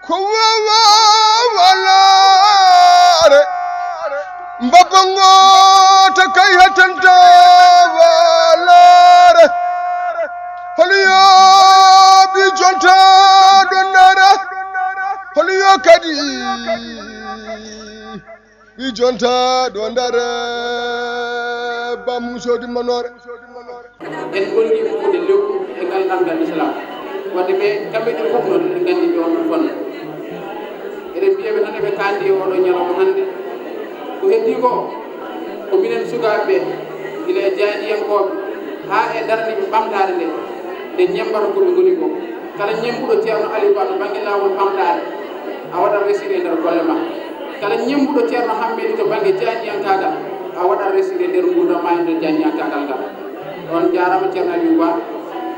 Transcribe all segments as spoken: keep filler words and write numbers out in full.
Ko wawa walare mbabba ngota kay hatanta walare. Hol yo bi jonta ɗo ndara. Hol yo kadi bi jonta ɗo ndara. Bam sodi manore. En gollii mawde lewru e ngal ɗanngal Islam. Wadde ɓe kamɓe ɗiɗo fof noon ɓe nganndi ɓe on ɗum fonno. Eɗen mbiya ɓe noon eɓe kaandi e oɗo ñalawma hannde. Ko heddii ko ko minen sukaaɓe ɓe gila e jaaniyankooɓe haa e daraniiɓe ɓamtaare nde nde ñemmbata ko ɓe ngoni ko. Kala ñemmbuɗo Ceerno Aliou Ba to bannge laawol ɓamtaare a waɗat resir e nder golle ma. Kala ñemmbuɗo Ceerno Hammeedi to bannge jaaniyankaagal a waɗat resir e nder nguurndam ma e nder jaaniyankaagal ngal. On jaaraama Ceerno Aliou Ba,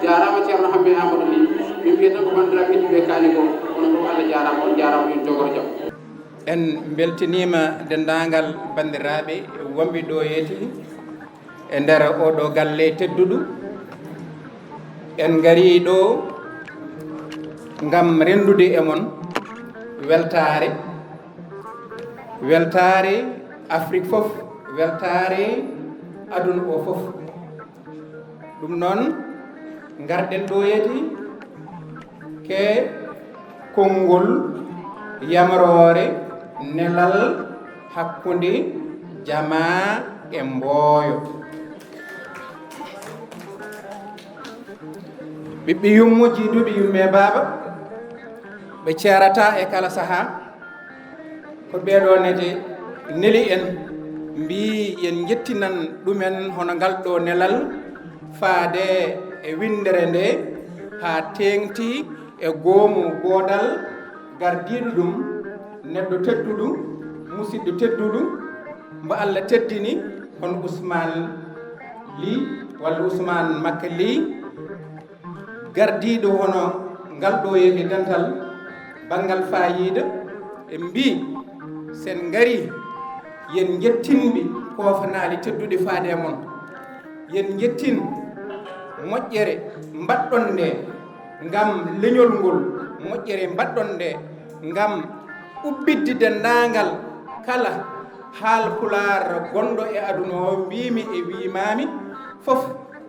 jaaraama Ceerno Hammee Amadou Ly. Min mbiyata ko banndiraaɓe ɓe kaali ko, kono fof Allah jaaraama, on jaaraama, yo on jogoro jam. En mbeltiniima denndaangal banndiraaɓe wonɓe ɗo yeeti e nder oɗo galle tedduɗo. En ngarii ɗo ngam renndude e mon weltaare, weltaare Afrik fof, weltaare aduna o fof. Ɗum noon, ngarɗen ɗo yeeti ke konngol yamroore nelal hakkunde jamaa e mbooyo. Ɓiɓɓe yummo, jiiduɓe yumme baaba, ɓe ceerata e kala sahaa. Ko ɓeeɗo nete neli en, mbii yen njettinan ɗumen hono ngal ɗo nelal faade e winndere nde haa teeŋti e goomu goodal gardiiɗo ɗum, neɗɗo tedduɗo, musidɗo tedduɗo, mbo Allah teddini, hono Usmaan Lih walla Usmaan Makka Lih. Gardiiɗo hono ngal ɗo yehi dental banngal faayiida, en mbii sen ngarii yen njettinɓe koofanaali tedduɗi faade e mon. Yen njettin moƴƴere mbaɗɗon nde ngam leñol ngol, moƴƴere mbaɗɗon nde ngam ubbitde denndaangal kala haalpulaar gonɗo e aduna o, mbiimi e wiimaami fof.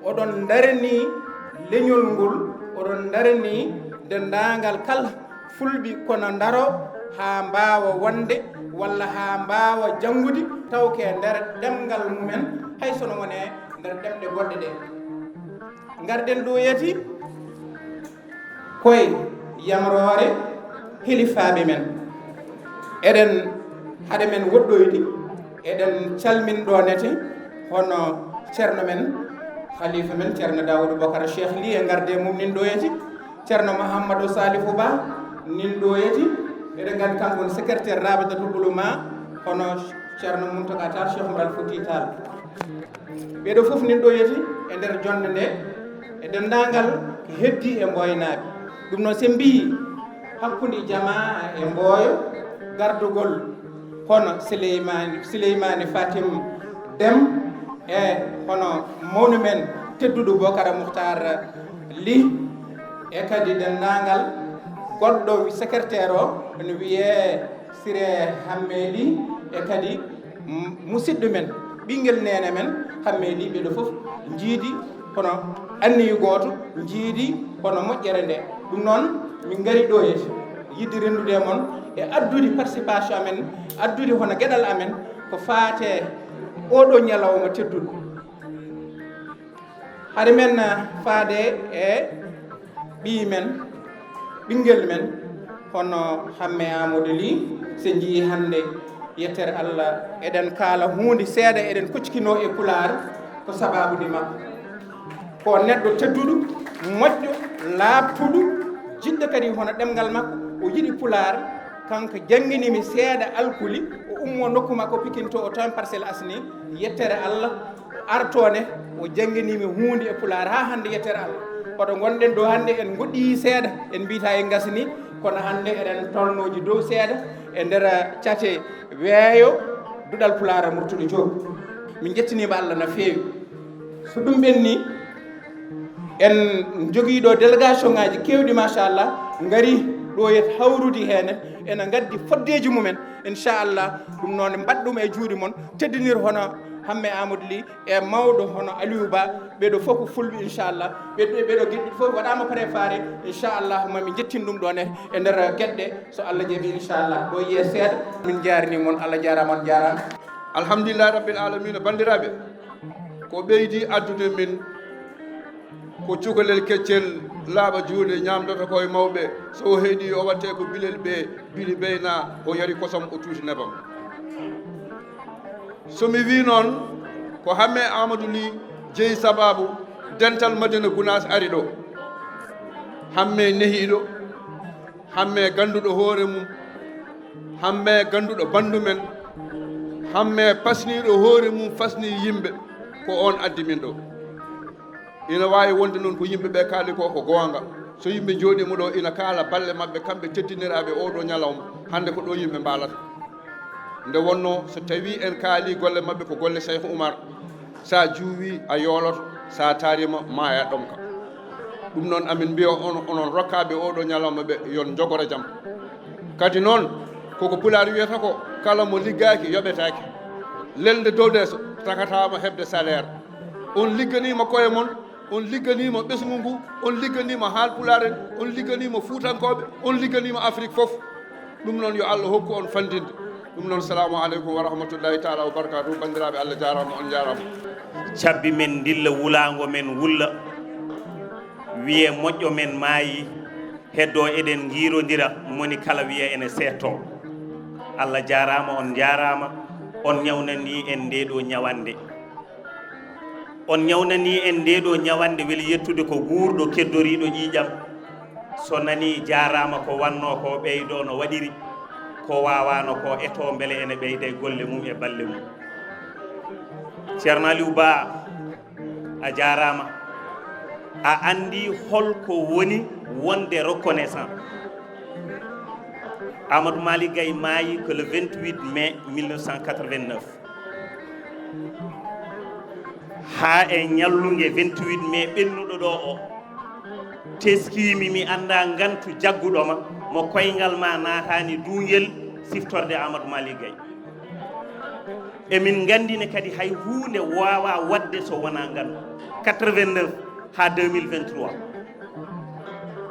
Oɗon ndaranii leñol ngol, oɗon ndaranii denndaangal kala fulɓe, kono ndaro haa mbaawa wonde walla haa mbaawa janngude taw ke nder ɗemngal mumen, hay sono wone nder ɗemɗe goɗɗe ɗe. Ngarɗen ɗo yeeti koye yamroore hilifaaɓe men. Eɗen haɗa men woɗɗoyde, eɗen calmin ɗo nete hono ceerno men, halifa men ceerno Daawuda Bokara Cheikh Lih e ngarde mum nin ɗo yeeti, ceerno Mouhamadou Salifou Ba nin ɗo yeeti. Eɗen nganndi kanko woni secrétaire Rabitatul Ulama, hono ceerno Mountaga Tall, Cheikh Oumar Al Fouti Tall. Ɓeeɗo fof nin ɗo yeeti e nder jonnde nde e denndaangal ko heddii e mboynaaɓe. Ɗum noon, so en mbii hakkunde jamaa e mbooyo, gardugol hono Sileymaani, Sileymaani Fatim Dem e hono mawni men tedduɗo Bokara Muhtar Lih, e kadi denndaangal goɗɗo secrétaire o ene wiyee Siré Hammee Lih, e kadi musidɗo men, ɓinngel neene men Hammee Lih, ɓeeɗo fof njiidi hono anniyu gooto, njiidi hono moƴƴere nde. Ɗum noon, min ngari ɗo e yiɗde renndude e mon e addude participation amen, addude hono geɗal amen ko faate oɗo ñalawma tedduɗo. Hari men faade e ɓiy men, ɓinngel men, hono Hammee Amadou Lih. So njii hannde, yettere Allah, eɗen kaala huunde seeɗa, eɗen kuckinoo e Pulaar, ko sabaabude makko. Ko neɗɗo tedduɗo, moƴƴo, laaɓtuɗo, jiɗɗo kadi hono ɗemngal makko, o yiɗi Pulaar. Kanko jannginimi seeɗa alkuli, o ummo nokku makko Pikin to o toon Parcelles Assainies, yettere Allah, o artoo ne, o jannginimi huunde e Pulaar haa hannde, yettere Allah. Koɗo ngonɗen ɗo hannde, en ngoɗɗii seeɗa, en mbiyta en ngasini, kono hannde eɗen tolnooji dow seeɗa e nder cate weeyo duɗal Pulaar Murtuɗo Joob. Min njettiniima Allah no feewi. So ɗum ɓenni, en njogii ɗo délégation ngaaji keewɗi, machallah, ngari Ɓooyat hawrude heen, ena ngaddi foddeeji mumen, inchallah. Ɗum noon, mbaɗ ɗum e juuɗe mon, teddinir hono Hamme Amadou Ly e mawɗo hono Aliou Ba. Ɓeɗo fof ko fulɓe, inchallah. Ɓeɗo, ɓeɗo giɗɗi fof waɗama préparé, inchallah, mami jettin ɗum ɗon e, e nder geɗɗe, so Allah jaɓi, inchallah. Ɗo yiye seeɗa. Min jarni mon, Allah jarama, on jarama. Alhamdulillah rabbil alamina, bandiraɓe. Ko ɓeydi addude min ko cukalel keccel laaɓa juuɗe, ñaamdoto ko e mawɓe. So o heɗi, o watte ko bilel ɓe bili beyna, o yari kosam, o tuuti nebam. So mi wi noon, ko Hamme Amadou Ly jeyi sababu dental Madina Gunaas ari ɗo. Hamme nehiiɗo, Hamme gannduɗo hoore mum, Hamme gannduɗo banndu men, Hamme pasniiɗo hoore mum, fasni yimɓe, ko on addi min ɗo. Ina waawi wonde noon ko yimɓe ɓe kaali ko, ko goonga. So yimɓe njooɗiima ɗo ina kaala balle maɓɓe, kamɓe teddiniraaɓe oo ɗoo ñalawma, hannde ko ɗo yimɓe mbaalata. Nde wonnoo, so tawii en kaali golle maɓɓe, ko golle Cheikh Oumar, so a juuwii, a yooloto, so a taariima, maaya ɗomka. Ɗum noon, amin mbiya on, onon rokkaaɓe oo ɗoo ñalawma ɓe, yo on njogoro jam. Kadi noon, koko Pulaar wiyata ko, kala mo liggaaki, yoɓetaake. Lelnde dow leeso, takataama heɓde salaire. On ligganiima koye mon, on ligganiima ɓesngu ngu, on ligganiima Haalpulaar en, on ligganiima Fuutankooɓe, on ligganiima Afrik fof. Ɗum noon, yo Allah hokku on fanndinde. Ɗum noon, salaamu aleykum wa rahmatullahi taala wa barakaatuhu. Banndiraaɓe, Allah jaaraama, on njaaraama. Cabbi men ndilla, wulaango men wulla, wiye moƴƴo men maayi, heddo eɗen ngiirondira, moni kala wiya ene seettoo. Allah jaaraama, on njaaraama, on ñawnanii en ndee ɗoo ñawannde. On ñawnanii en ndee ɗoo ñawannde, weli yettude ko guurɗo keddoriiɗo ƴiiƴam. So nanii jaaraama ko wannoo ko, ɓeydoo no waɗiri, ko waawaano ko etoo, mbele ene ɓeyda e golle mum e balle mum. Ceerno Aliou Ba, a jaaraama. A anndi holko woni wonde reconnaissant. Amadou Malick Gaye maayi ko le vingt-huit mai mille neuf cent quatre-vingt-neuf. Haa e ñallunge vingt-huit mai ɓennuɗo ɗo o, teskiimi, mi annda ngantu jagguɗo ma, mo koyngal ma naataani duungel siftorde Amadou Malick Gaye. Emin nganndine kadi hay huunde waawaa waɗde so wonaa ngantu. Quatre-vingt-neuf haa deux mille vingt-trois.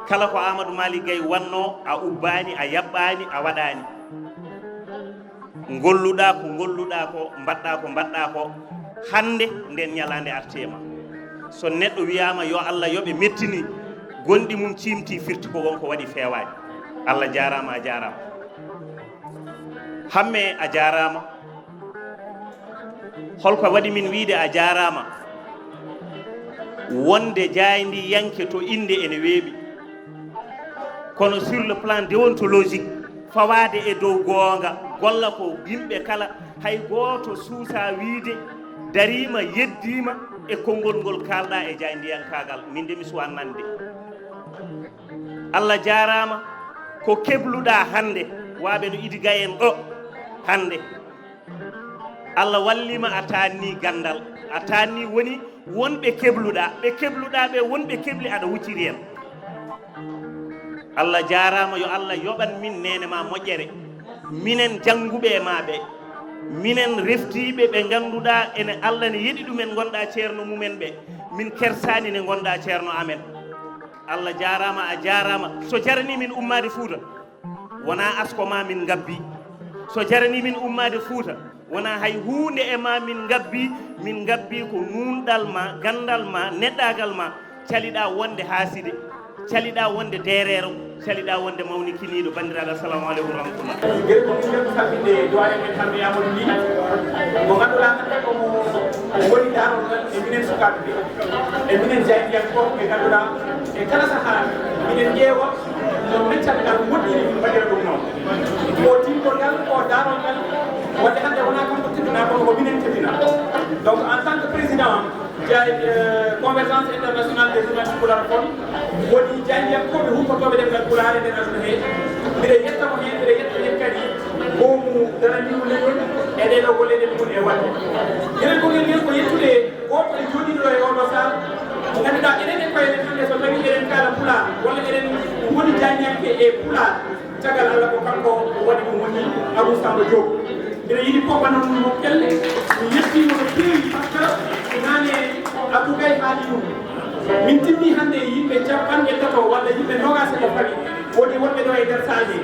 Kala ko Amadou Malick Gaye wannoo, a ubbaani, a yaɓɓaani, a waɗaani. Ngolluɗaa ko ngolluɗaa ko, mbaɗɗaa ko mbaɗɗaa ko, hannde nden ñalaande artii e ma. So neɗɗo wiyaama yo Allah yoɓe mettini, gonɗi mum ciimtii, firti ko won ko waɗi feewaani. Allah jaaraama, a jaaraama. Hamme, a jaaraama. Holko waɗi min wiide a jaaraama? Wonde jaayndiyanke to innde ene weeɓi. Kono sur le plan déontologique, fawaade e dow goonga, golla ko yimɓe kala, hay gooto suusaa wiide dariima, yeddiima e konngol ngol kaalɗaa e jaayndiyankaagal. Min de mi suwaa nande. Allah jaaraama, ko kebluɗaa hannde, waaɓe no Idi Gaye en ɗo hannde. Allah walliima, a taanni ganndal, a taanni woni wonɓe kebluɗaa, ɓe kebluɗaa ɓe, wonɓe kebli aɗa hucciri en. Allah jaaraama, yo Allah yoɓan min neene ma moƴƴere. Minen jannguɓe e ma ɓe, minen reftiiɓe ɓe ngannduɗaa ene Allah ne yeɗi ɗumen, ngonɗaa ceerno mumen ɓe, min kersaani ne ngonɗaa ceerno amen. Allah jaaraama, a jaaraama. So jaranii min ummaade Fuuta, wonaa asko ma min ngabbi. So jaranii min ummaade Fuuta, wonaa hay huunde e ma min ngabbi. Min ngabbi ko nuunɗal ma, ganndal ma, neɗɗaagal ma, caliɗaa wonde haaside, caliɗaa wonde deereero, caliɗaa wonde mawnikiniiɗo. Banndiraaɓe, assalamu aleykum wa rahmatullah. Ngel ko min ngel ko salminde doyen men Hammet Amadou Ly. Mo ngannduɗaa hannde ko mo woni daarorgal e minen sukaaɓe ɓe, e minen jaayndiyankooɓe ɓe ngannduɗaa e kala sahaa minen ƴeewa no meccanɗe ngal moƴƴiri, min mbaɗira ɗum noon. Ko timgol ngal, ko daarol ngal, wadde hannde wonaa kanko teddinaa, kono ko minen teddinaa. Donc, en tant que président, Jaay, euh, Convergence Internationale des Journalistes Pulaar kon, woni jaayndiyankooɓe humpotooɓe ɗemngal Pulaar e nder aduna he. Mbiɗa yetta mo heen, mbiɗa yetta heen kadi goomu daraniiɗo leñol e ɗee ɗoo golleeji ɗe min ngoni e waɗde. Enen ko ngel ngel ko yettude gooto e jooɗiiɗo ɗo e oo ɗoo saal, mo ngannduɗaa enen e koye men hannde so tawii eɗen kaala Pulaar walla eɗen Woni jaayndiyanke e Pulaar, caggal Allah ko kanko o waɗi ɗum, woni Abou Samba Diop. Mbiɗa yiɗi poɓɓa noon mo kelle, mi yettiima no feewi, par ce que naane Abou Gaye haali ɗum. Min timmi hannde e yimɓe capanɗe tato walla yimɓe noogaas e ko fawi, woni wonɓe ɗo e nder salle.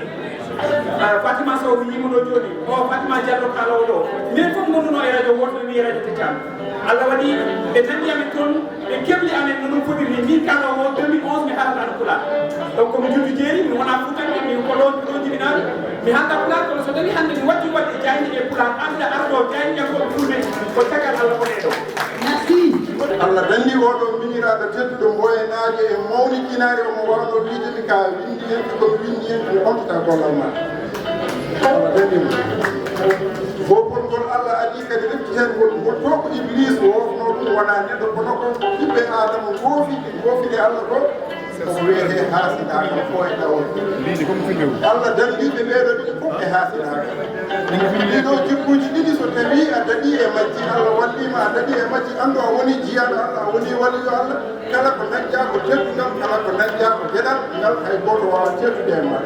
Ah, Fatima Sow, mi yiimo ɗo jooni. O Fatima Diallo, kaaloowo ɗo. Min fof ngonduno e radio wootere, mi radio Tijaan. Allah waɗi ɓe nanndi amen toon, ɓe kebli amen no ɗum fotiri ni. Min kaaloowo o, deux mille onze mi haalata no Pulaar. Donc ko mi juddu jeeri, mi wonaa Fuutanke, mi ko ɗoon, ko ɗoon jibinaaɗo. Mi haalata Pulaar, kono so tawi hannde mi waɗi waɗde jaaynde e Pulaar, annda arɗo jaayndiyankooɓe Fulɓe, ko caggal Allah ko ɗee ɗo. Merci. Allah danndi oɗo miñiraaɗo tedduɗo Mboye Naajo e mawnikinaare, omo waawno wiide mi ka winndi hen, ko mi winndi hen, mi ɓamtata gollal ma. Allah danndi mo. Boopol ngol Allah adii kadi refti heen ngol, ngol to ko Iblis wofno ɗum, wonaa neɗɗo, kono ko ɓiɓɓe Aadama goofi, ɓe goofiri Allah ko, ko wiyetee haasidaagal, fooytawol. Allah danndi ɓe ɓeeɗo ɗiɗi fof e haasidaagal. Ɗiɗo jikkuuji ɗiɗi, so tawii a daɗii e majji, Allah wallii ma a daɗii e majji, anndu a wonii jiyaaɗo Allah, a wonii waliyo Allah. Kala ko dañƴaa ko teddungal, kala ko dañƴaa ko geɗal, ngal hay gooto waawaa teddude e ma.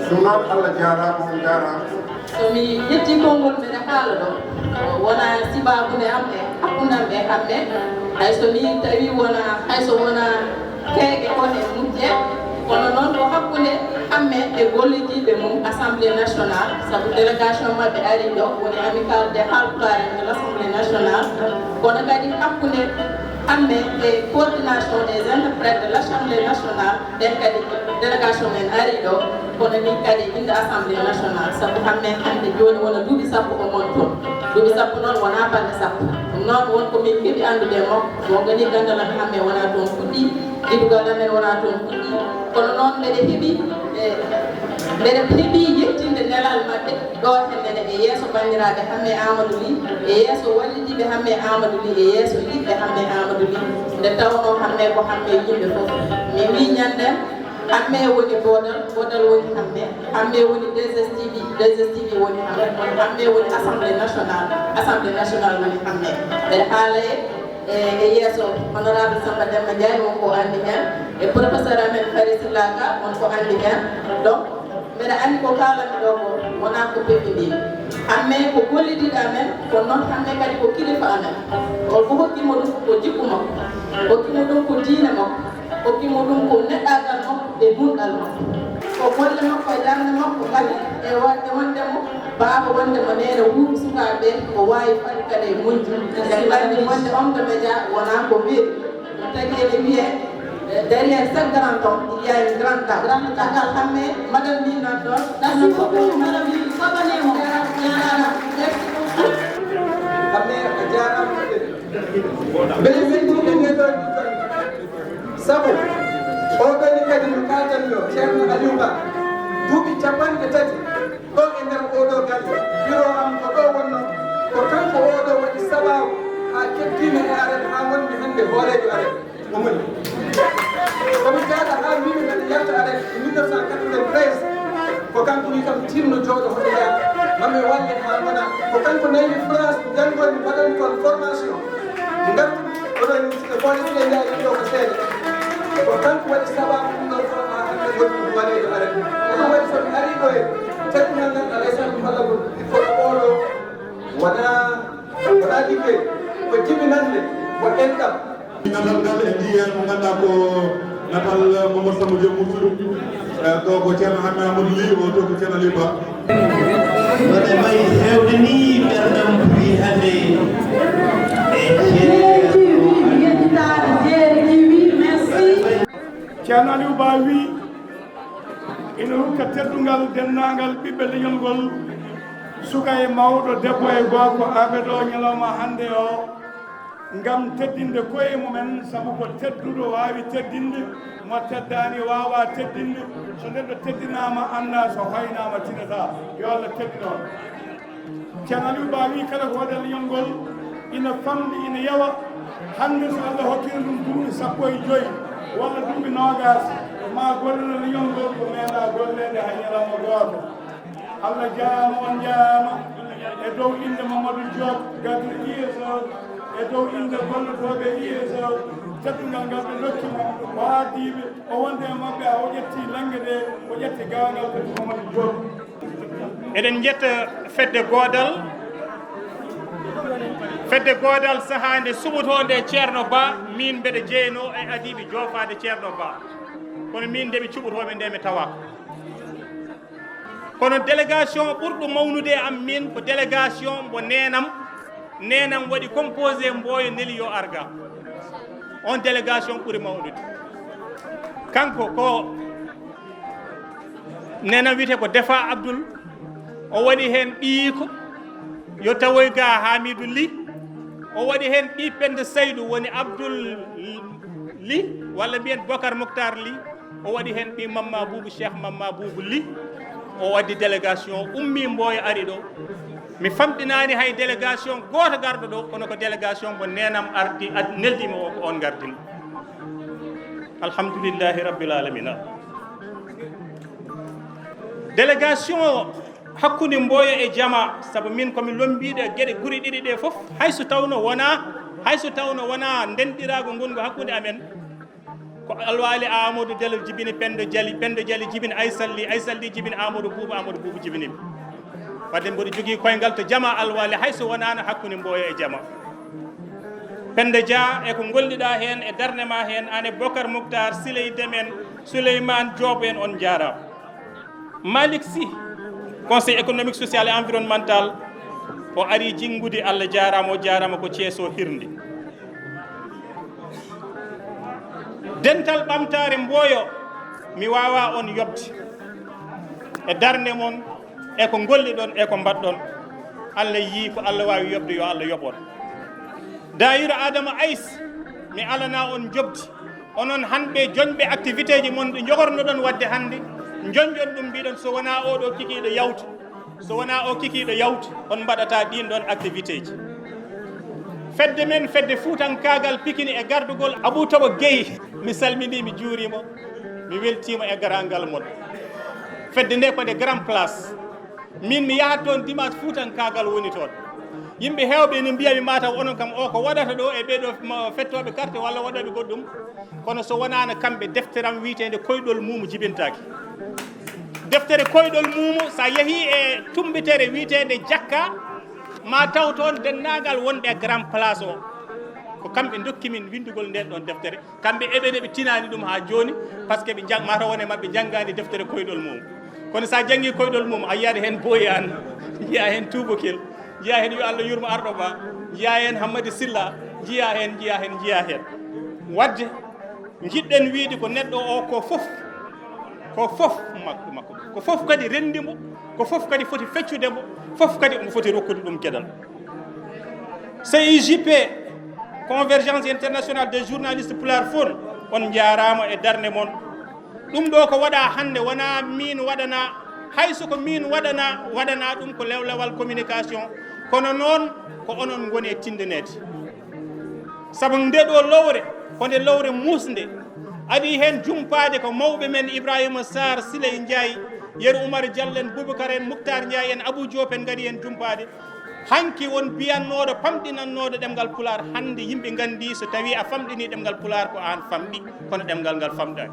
Ɗum noon, Allah jaaraama, on jaaraama. So mi ƴettii konngol mbeɗa haala ɗo, wonaa sibaabu nde am e hakkunde am e Hammee, hay so mi tawii wonaa, hay so wonaa keeke ko e mujje, kono noon ko hakkunde Hammee e gollidiiɓe mum Assemblée nationale, sabu délégation maɓɓe ari ɗo, woni Amicale des Haalpulaar de l'Assemblée nationale, kono kadi hakkunde Hammee e coordination des interprètes de l'Assemblée nationale, ɓen kadi délégation men ari ɗo, kono min kadi innde Assemblée nationale, sabu Hammee hannde jooni wona duuɓi sappo o mon toon. Duuɓi sappo noon wonaa balɗe sappo. Ɗum noon won ko min keɓi anndude e makko, mo ngoni ganndal am Hammee wonaa toon fuɗɗii, yiɗugol amen wonaa toon fuɗɗii. Kono noon mbeɗe heɓi, e, mbeɗe heɓi yettinde nelal maɓɓe. Ɗo hennene e yeeso banndiraaɓe Hammee Amadou Ly, e yeeso wallidiiɓe Hammee Amadou Ly, e yeeso yiɗɓe Hammee Amadou Ly, nde tawnoo Hammee ko Hammee yimɓe fof. Mi wii ñande, Hammee woni Boodal, Boodal woni Hammee, Hammee woni deux S T V, deux S T V woni Hammee, kono Hammee woni Assemblée nationale, Assemblée nationale woni Hammee. Mbeɗa haala e, e, e yeeso honorable Samba Demba Ndiaye, won ko anndi heen, e professeur amen Fari Silla Ka, won ko anndi heen. Donc, mbeɗa anndi ko kaalanmi ɗo ko wonaa ko peppi mbiimi. Hammee ko gollidiiɗo amen, kono noon Hammee kadi ko kilifa amen. O ko hokki mo ɗum ko jikku makko, hokki mo ɗum ko diine makko, hokki mo ɗum ko neɗɗaagal makko e nunɗal makko. Ko golle makko e darnde makko mbaɗi e waɗde wonde mo baaba, wonde mo neene wuuɓi sukaaɓe ɓe, o waawi fadde kadi e muñju. En nganndi wonde homme de média wonaa ko weeɓi. Ɗum tagi eɗen wiyee, eh, derrière chaque grand homme, il y a une grande dame. Grande dame. Caggal Hammee, madame Ly nan ɗon. Merci beaucoup, madame Ly. Sabanemo. Jaaraama. Merci beaucoup. Hammee, a jaaraama. Mbeɗe weltii e ndee ɗoo. Sabu, oo ɗoo ni kadi no kaaldanmi o, Ceerno Aliou Ba, duuɓi capanɗe tati. Ɗo e nder ooɗoo galle, biro am ko ɗo wonnoo, ko kanko ooɗoo waɗi sabaabu haa kettiimi e aret, haa ngonmi hannde hooreejo aret. Ko moni? Ko mi jaaɗa haa mbiimi mbeɗa yalta aret e mille neuf cent quatre-vingt-treize, ko kanko wii kam, "Tinno, jooɗo, hoto yaa, ma mi walle haa ngona." Ko kanko nawi France, janngol mi, mbaɗan kon formation. Ngartu oɗo e Boole Sile Njaay ɗo ko seeɗa. Ko kanko waɗi sabaabu ɗum ɗo fof haa hannde woni ɗum waɗeede arani. Ko ɗum waɗi so mi arii ɗo e teddungal ngal, alaa e sago mi holla ko il faut ko oɗo wonaa, wonaa liggey, ko jibinannde, ko enɗam. Natal ngal e ndiyen mo ngannduɗaa ko natal Mamadou Samba Diop Moussou. Eh, ɗo ko Ceerno Hammee Amadou Ly, o to ko Ceerno Aliou Ba. Wonde may hewde ni ɓerdam buri hande e Jeeri T V, yettitaare Jeeri T V, merci. Ceerno Aliou Ba wi ina rokka teddungal denndaangal ɓiɓɓe leñol ngol, suka e mawɗo, debbo e gorko, arɓe ɗo ñalawma hannde o. Ngam teddinde koye mumen, sabu ko tedduɗo waawi teddinde, mo teddaani waawaa teddinde. So neɗɗo teddinaama, anndaa, so hoynaama, tinataa. Yo Allah teddin on. Ceerno Aliou Ba wii kala ko waɗi leñol ngol ina famɗi, ina yawa. Hannde so Allah hokkii ɗum duuɓi sappo e joy walla duuɓi noogaas, ma gollana leñol ngol ko meeɗaa golleede hay ñalawma gooto. Allah jaaraama, on njaaraama. E dow innde Mamadou Diop, Gadri I S O, E dow innde gollotooɓe I S O, teddungal ngal ɓe ndokki mo, o aardiiɓe, o wonde e maɓɓe, o ƴetti lannge ɗe, o ƴetti gaawal ngal, Petit Mamadou Diop. Eɗen njetta fedde goodal, fedde goodal sahaa nde suɓotoonde e Ceerno Ba, miin mbeɗa jeyanoo e adiiɓe joofaade Ceerno Ba. Kono miin nde ɓe cuɓotoomi nde mi tawaaka. Kono délégation ɓurɗo mawnude e am miin ko délégation mbo neenam, neenam waɗi composé Mboyo neli yo arga. On délégation ɓuri mawnude. Kanko ko neenam wiyetee ko Defa Abdul, o waɗi heen ɓiyiiko yo tawoy ga Hamidou Ly, o waɗi heen ɓi Penda Saydou woni Abdul Ly, walla mbiyen Bokar Moktar Ly, o waɗi heen ɓi Mamma Boubou, Cheikh Mamma Boubou Ly, o waddi délégation, ummi Mboyo ari ɗo. Mi famɗinaani hay délégation gooto garɗo ɗo, kono ko délégation mo neenam ardi, ad-, neldii mo o, ko on ngardini. Alhamdulillahi Rabbil Alamina. Délégation o hakkunde Mboyo e Jama, sabu min ko mi lombiiɗo e geɗe guri ɗiɗi ɗe fof, hay so tawno wonaa, hay so tawno wonaa ndenɗiraagu ngongu hakkunde amen, ko Alwali Amadou Delo jibini Pendo Jali, Pendo Jali jibini Aysat Ly, Aysat Ly jibini Amadou Boubou, Amadou Boubou jibini mi. Wadde mboɗo jogii koyngal to Jama Alwali, hay so wonaano hakkunde Mboyo e Jama. Penda Dia, e ko ngolliɗaa heen, e darnde ma heen, aan e Bokar Moktar, Siley Dem en, Souleymane Diop en, on njaaraama. Malick Sy, Conseil économique, social et environnemental, o ari jinngude, Allah jaaraama, o jaaraama, ko Cees o hirndi. Dental Ɓamtaare Mboyo, mi waawaa on yoɓde e darnde mon, e ko ngolliɗon, e ko mbaɗɗon. Allah yii ko Allah waawi yoɓde, yo Allah yoɓ on. Daayira Adama Ays, mi alanaa on njoɓdi. Onon hanɓe joñɓe activité ji mon ɗi njogornoɗon waɗde hannde, njoñɗon ɗum, mbiɗon so wonaa oɗo kikiiɗo yawta, so wonaa o kikiiɗo yawta, on mbaɗata ɗiin ɗoon activité ji. Fedde men, fedde Fuutankaagal Pikini e gardugol Abou Toɓo Guèye, mi salminii, mi juuriima, mi weltiima e garaangal mon. Fedde nde ko nde Grand Place. Min mi yahat toon dimanche, Fuutankaagal woni toon. Yimɓe heewɓe ene mbiya mi mataw onon kam o ko waɗata ɗo e ɓeɗo ma-, fettooɓe carte walla waɗooɓe goɗɗum. Kono so wonaano kamɓe, deftere am wiyeteende Koyɗol Muumu jibintaake. Deftere Koyɗol Muumu, so a yehii e tumbitere wiyeteende Jakka, ma taw toon denndaangal wonɓe e Grand Place o. Ko kamɓe ndokki min winndugol ndeen ɗoon deftere. Kamɓe eɓe ne ɓe tinaani ɗum haa jooni, par ce que ɓe njang-, mataw won e maɓɓe njanngaani deftere Koyɗol Muumu. Kono so a janngii Koyɗol Muumu, a yiyat heen Boyaan, njiyaa heen Tuubakel, njiyaa heen Yo Allah yurmo Arɗo Ba, njiyaa heen Hammadi Silla, njiyaa heen, njiyaa heen, njiyaa heen. Wadde, njiɗɗen wiyde ko neɗɗo o ko fof, ko fof makko, makko. Ko fof kadi renndi mo, ko fof kadi foti feccude mo, fof kadi omo foti rokkude ɗum geɗal. C I J P, Convergence Internationale des Journalistes Pulaar Fon, on njaaraama e darnde mon. Ɗum ɗo ko waɗa hannde, wonaa miin waɗana, hay so ko miin waɗana, waɗana ɗum ko lewlewal communication, kono noon ko onon ngoni e tinndinaade. Sabu nde ɗo lowre, ko nde lowre muusnde. Adii heen jumpaade ko mawɓe men Ibrahima Sarr, Siley Ndiaye, Yero Oumar Diallo en, Boubacar en, Moukhtar Ndiaye en, Abou Diop en ngari heen jumpaade. Hanki won biyannooɗo, famɗinannooɗo ɗemngal Pulaar, hannde yimɓe nganndi so tawii a famɗinii ɗemngal Pulaar ko aan famɗi, kono ɗemngal ngal famɗaani.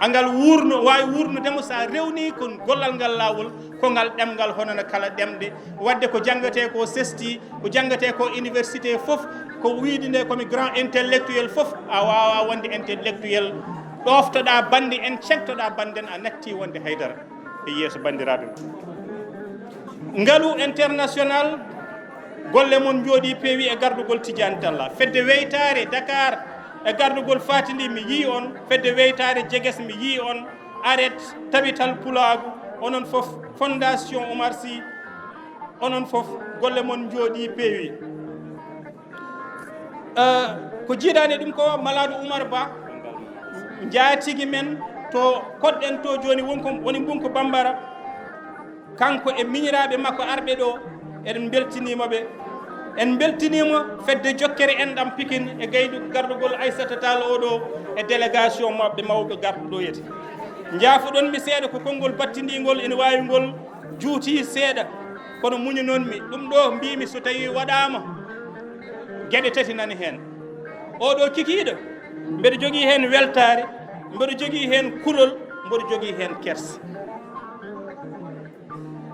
Angal wuurno, waawi wuurnude mo so a rewnii ko gollal ngal laawol, ko ngal ɗemngal hono no kala ɗemɗe. Wadde ko janngetee ko sesti, ko janngetee ko université fof, ko wiyde nde ko mi grand intellectuel fof, a waawaa wonde intellectuel. Ɗooftoɗaa bannde en, ceŋtoɗaa bannde en, a natti wonde haydara e yeeso banndiraaɓe. Ngalu international, golle mon njooɗii peewi e gardugol Tidiane Talla. Fedde weytaare Dakar e gardugol Fatindi, mi yii on. Fedde weytaare Jeges, mi yii on. Aret, Tabital Pulaagu, onon fof, Fondation Oumar Sy, onon fof, golle mon njooɗii peewi. Eh, ko jiidaani ɗum ko Maladu Oumar Ba, njaatigi men to koɗɗen to jooni, won ko woni Mbunko Bambara, kanko e miñiraaɓe makko arɓe ɗo, eɗen mbeltiniima ɓe. En mbeltiniima fedde jokkere enɗam Pikin e gaydu gardugol Aissata Tall oɗo e délégation maɓɓe mawɗo garɗo ɗo yete. Njaafoɗon mi seeɗa, ko konngol battindiingol, ene waawi ngol juuti seeɗa, kono muñunonmi. Ɗum ɗo mbiimi, so tawii waɗaama, Geɗe tati nani heen. Oɗo kikiiɗo, mbeɗo jogii heen weltaare, mbeɗo jogii heen kulol, mbeɗo jogii heen kerse.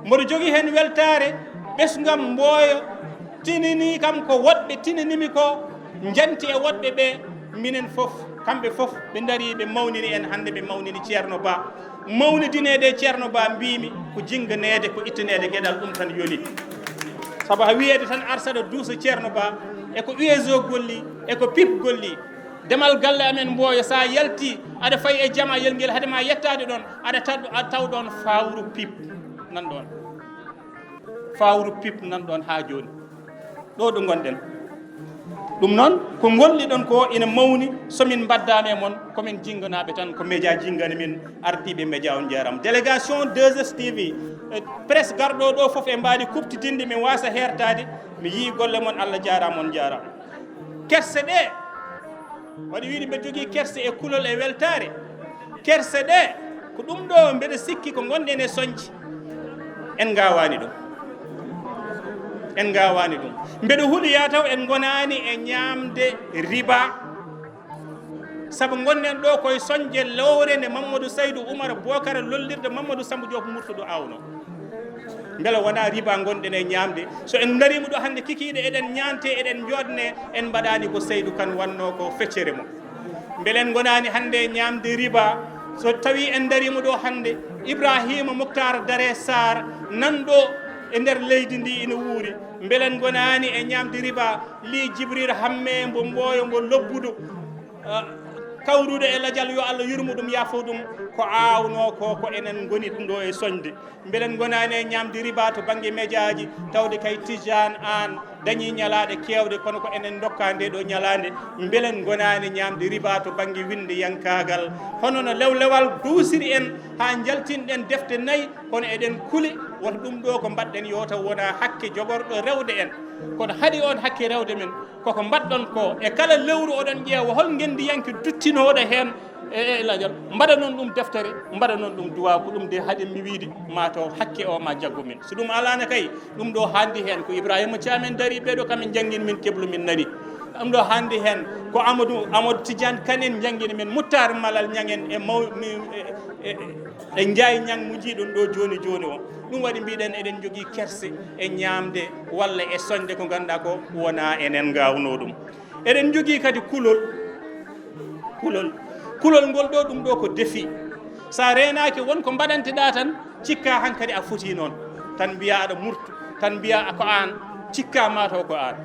Mboɗo jogii heen weltaare, ɓesngam Mbooyo tinini kam ko woɗɓe tinanimi ko, njanti e woɗɓe ɓe, minen fof, kamɓe fof ɓe ndarii, ɓe mawnini en hannde, ɓe mawnini Ceerno Ba. Mawnidineede e Ceerno Ba, mbiimi ko jinnganeede, ko ittaneede geɗal, ɗum tan yoni. Sabu haa wiyeede tan ar saɗa duusa Ceerno Ba, e ko U S O golli, e ko pip golli. Demal galle amen Mbooyo, so a yalti, aɗa fayi e jama yel ngel, hade ma yettaade ɗoon, aɗa taw, aɗa taw ɗoon fawru pip nan ɗoon. Fawru pip nan ɗoon haa jooni. Ɗo ɗo ngonɗen. Ɗum noon, ko ngonɗiɗon ko ina mawni, so min mbaddaama e mon, ko min jinnganaaɓe tan, ko média jinngani min, ardiiɓe média, on njaaraama. Délégation deux S T V, eh, presse garɗo ɗo fof e mbaadi kuɓtidinde, mi waasa heertaade, mi yii golle mon, Allah jaaraama, on njaaraama. Kerse ɗe, waɗi wiide mbeɗa jogii kerse e kulol e weltaare. Kerse ɗe, ko ɗum ɗo mbeɗa sikki ko ngonɗen e soñde. En ngaawaani ɗum. En ngaawaani ɗum. Mbeɗa huli yaa taw en ngonaani e ñaamde riba. Sabu ngonɗen ɗo koye soñde lowre nde Mamadou Saydou Oumar Bokara lollirde Mamadou Samba Diop Murtudu aawno. Mbela wonaa riba ngonɗen e ñaamde? So en ndariima ɗo hannde kikiiɗe, eɗen ñaante, eɗen njooɗne, en mbaɗaani ko Seydou Kane wannoo ko feccere mum. Mbela en ngonaani hannde e ñaamde riba? So tawii en ndariima ɗo hannde, Ibrahima Moctar Dare Sarr nan ɗo e nder leydi ndi ina wuuri, mbela en ngonaani e ñaamde riba? Li Jibril Hamme mbo Mbooyo, mbo lobbuɗo, ah, kawruɗo e lajal, yo Allah yurmo ɗum, yaafo ɗum, ko aawnoo ko, ko enen ngoni ɗum ɗo e soñde. Mbelen ngonaani e ñaamde riba to bannge mejaaji, tawde kay Tijaan Aan dañii ñalaaɗe keewɗe, kono ko enen ndokkaa nde ɗo ñalaande. Mbelen ngonaani ñaamde riba to bannge winndeyankaagal, hono no lewlewal duusiri en haa njaltinɗen defte nayi, kono eɗen kuli woto ɗum ɗo ko mbaɗɗen yo taw wonaa hakke jogorɗo rewde en, kono haɗi oon hakke rewde men. Koko mbaɗɗon ko e kala lewru, oɗon ƴeewa hol ngenndiyanke duttinooɗo heen e, e lajal, mbaɗanon ɗum deftere, mbaɗanon ɗum duwaa. Ko ɗum de haɗen mi wiide, ma taw hakke o ma jaggu min. So ɗum alaano kay, ɗum ɗo haandi heen ko Ibrahima Thiam en darii, ɓee ɗo kam en njanngin min keblu min nani. Ɗum ɗo haandi heen ko Amadou, Amadou Tidiane Kane en njanngini min, Muttar Malal Ñang en e maw-, mi-, e, e, e Njaay Ñang mo njiiɗon ɗo jooni jooni o. Ɗum waɗi mbiɗen eɗen njogii kerse e ñaamde walla e soñde ko ngannduɗaa ko wonaa enen ngaawnoo ɗum. Eɗen njogii kadi kulol. Kulol. Kulol ngol ɗo, ɗum ɗo ko defi. So a reenaaki, won ko mbaɗanteɗaa tan, cikkaa hankadi a fotii noon. Tan mbiyaa aɗa murtu, tan mbiyaa ko aan, cikkaa maa taw ko aan.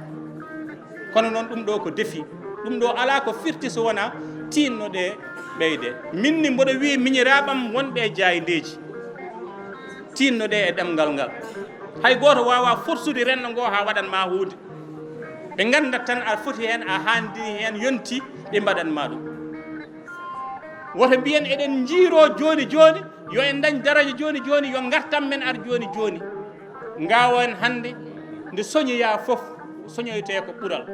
Kono noon ɗum ɗo ko defi. Ɗum ɗo alaa ko firti so wonaa tiinno ɗe ɓeyde. Min ni mboɗo wi'i miñiraaɓam wonɓe e jaayndeeji. Tiinno ɗe e ɗemngal ngal. Hay gooto waawaa forsude renndo ngo haa waɗan maa huunde. Ɓe nganndat tan a foti heen, a haandi heen, yonti ɓe mbaɗan maa ɗum. Woto mbiyen eɗen njiiroo jooni jooni, yo en ndañ daraja jooni jooni, yo ngartam men ar jooni jooni. Ngaawo en hannde nde soñoyaa fof, soñoytee ko ɓural.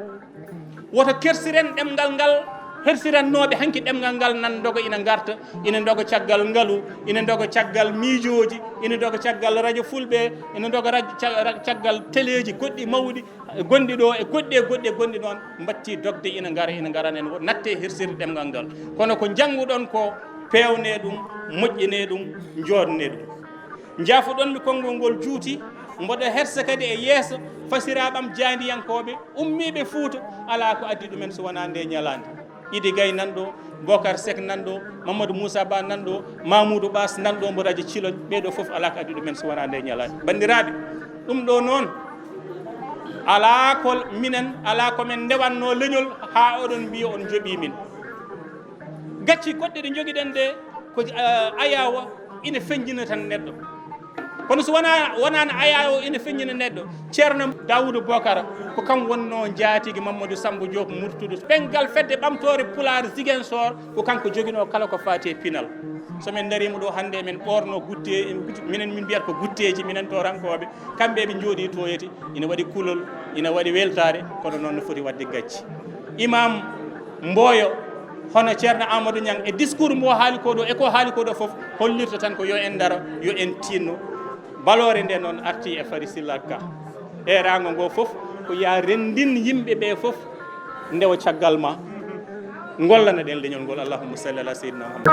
Woto kersiren ɗemngal ngal, hersirannooɓe hanki ɗemngal ngal nan ndoga ina ngarta, ina ndoga caggal ngalu, ina ndoga caggal miijooji, ina ndoga caggal radio fulɓe, ina ndoga radio ca-, ra-, caggal teleeji goɗɗi mawɗi, gonɗi ɗo e goɗɗi e goɗɗi e gonɗi noon, mbatti dogde ina ngara, ina ngara nen, natte hersirde ɗemngal ngal. Kono ko njannguɗon ko, peewnee ɗum, moƴƴinee ɗum, njoɗnee ɗum. Njaafoɗon mi konngol ngol juuti, mboɗo hersa kadi e yeeso fasiraaɓam jaandiyankooɓe ummiiɓe Fuuta, alaa ko addi ɗumen so wonaa nde ñalaande. Idi Gay nan ɗo, Bokar Seck nan ɗo, Mamadou Moussa Ba nan ɗo, Mamoudou Bass nan ɗo, mbo radio Ciloñ, ɓee ɗo fof alaa ko addi ɗumen so wonaa nde ñalaande. Banndiraaɓe, ɗum ɗo noon, alaa ko minen, alaa ko min ndewatnoo leñol haa oɗon mbiya on njoɓii min. Gacci goɗɗe ɗe njogiɗen ɗe ko, eh, ayaawo ina feñjina tan neɗɗo. Kono so wonaa, wonaano ayaawo ina feñjina neɗɗo, Ceerno Daawuda Bokara, ko kam wonnoo njaatigi Mamadou Samba Diop Murtudu. Ɓengal fedde ɓamtoore Pulaar Ziguinchor, ko kanko joginoo kala ko faati e pinal. So min ndariima ɗo hannde, emin ɓoornoo gutte, minen min mbiyata ko gutteeji, minen toorankooɓe. Kamɓe eɓe njooɗii toyete, ina waɗi kulol, ina waɗi weltaare, kono noon no foti waɗde gacci. Imam Mboyo, hono Ceerno Amadou Niang, e discours mbo haali ko ɗo, e ko haali ko ɗo fof, hollirta tan ko yo en ndaro, yo en tinno. Baloore nde noon arti e Fari Silla Ka. Eeraango ngo fof, Ko yaa renndin yimɓe ɓee fof, ndewa caggal ma, ngollana ɗen leñol ngol. Allahumma salli ala sayyidina Muhammad.